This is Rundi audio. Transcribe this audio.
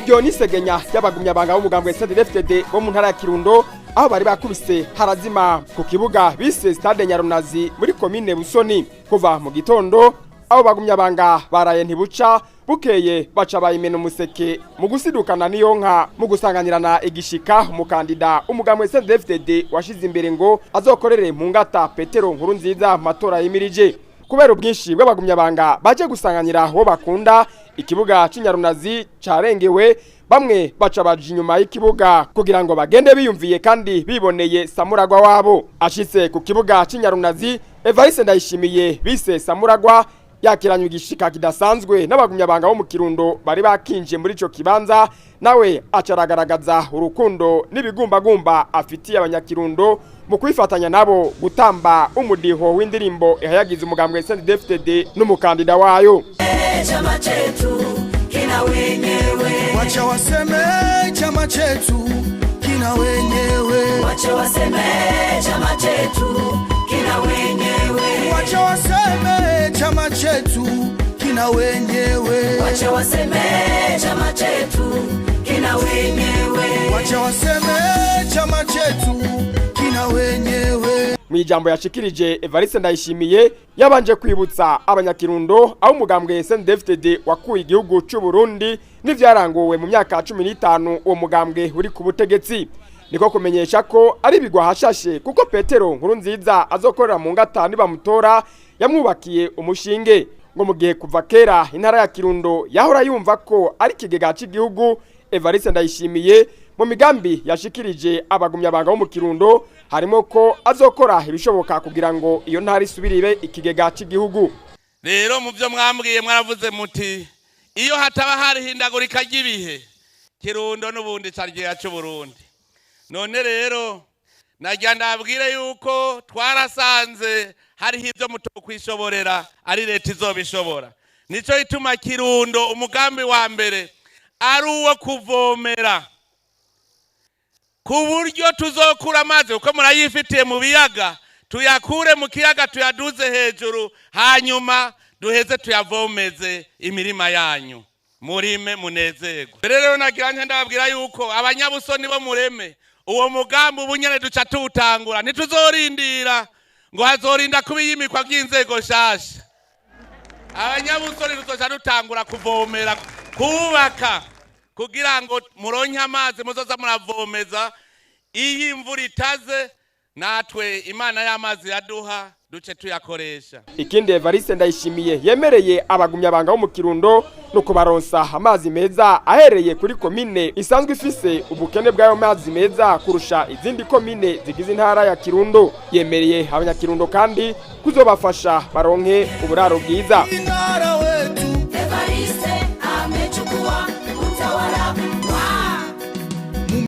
Iryo ni isegenya ry'abagumyabanga b'umugambwe CNDD-FDD bo mu ntara ya Kirundo, aho bari bakubise harazima ku kibuga bise Stade Nyarunazi muri komine Busoni. Kuva mu gitondo abo bagumyabanga baraye ntibuca, bukeye baca bayimena umuseke mu gusidukana n'iyo nka mu gusanganirana igishika umukandida umugambwe CNDD-FDD washize imbere ngo azokorere mu ngata Petero Nkurunziza mu matora yimirije. Kubera ubwinshi bw'abagumyabanga baje gusanganira uwo bakunda, ikibuga c'Inyarunazi carengewe, bamwe baca baja inyuma y'ikibuga kugira ngo bagende biyumviye kandi biboneye Samuragwa wabo. Ashitse ku kibuga c'Inyarunazi, Evariste Ndayishimiye bise Samuragwa yakiranywe igishika kidasanzwe n'abagumyabanga bo mu Kirundo bari bakinje muri ico kibanza. Nawe aca aragaragaza urukundo n'ibigumbagumba afitiye abanyakirundo mu kwifatanya nabo gutamba umudiho w'indirimbo ihayagiza umugambwe CNDD-FDD n'umukandida wayo. Chama chetu kina wenyewe. Wacha waseme, chama chetu kina wenyewe. Wacha waseme, chama chetu kina wenyewe. Wacha waseme, chama chetu kina wenyewe. Wacha waseme, chama chetu kina wenyewe. Wacha waseme, chama chetu kina wenyewe. Mu ijambo yashikirije, Evariste Ndayishimiye yabanje kwibutsa abanyakirundo aho umugambwe CNDD-FDD wakuye igihugu c'u Burundi n'ivyaranguwe mu myaka 15 uwo mugambwe uri ku butegetsi. Niko kumenyesha ko ari bigwa hashashe kuko Petero Nkurunziza azokorera mu ngata nibamutora yamwubakiye umushinge. Ngo mu gihe kuva kera intara ya Kirundo yahora yumva ko ari ikigega c'igihugu, Evariste Ndayishimiye mu migambi yashikirije abagumyabanga bo mu Kirundo harimo ko azokora ibishoboka kugira ngo iyo ntara isubirire ikigega c'igihugu. Rero mu byo mwambwiye, mwaravuze muti iyo hataba hari hindagurika ry'ibihe, Kirundo n'ubundi cari cy'Uburundi. None rero najya ndabwire yuko twarasanze hariho ibyo mutokwishoborera, ari leta izobishobora. Nico ituma Kirundo umugambi wa mbere ari uwo kuvomera, ku buryo tuzokura amazi, kuko murayifitiye mu biyaga, tuyakure mu kiyaga tuyaduze hejuru, hanyuma duheze tuyavomeze imirima yanyu, murime munezerwe. Rero nagira nte ndababwira yuko abanyabusoni bo mureme uwo mugambi ubu nyene duca tuwutangura, ntituzorindira ngo hazorinda kuba iyimikwa ry'inzego nshasha. Abanyabusoni tuzoca dutangura kuvomera, kubaka kugira ngo muronke amazi muzoza muravomeza. Iyo imvura itaze, natwe Imana y'amazi yaduha duce tuyakoresha. Ikindi Evariste Ndayishimiye yemereye abagumyabanga bo mu Kirundo no kubaronsa amazi meza, ahereye kuri komine isanzwe ifise ubukene bw'ayo mazi meza kurusha izindi komine zigize intara ya Kirundo. Yemereye abanyakirundo kandi kuzobafasha baronke uburaro bwiza. Intara.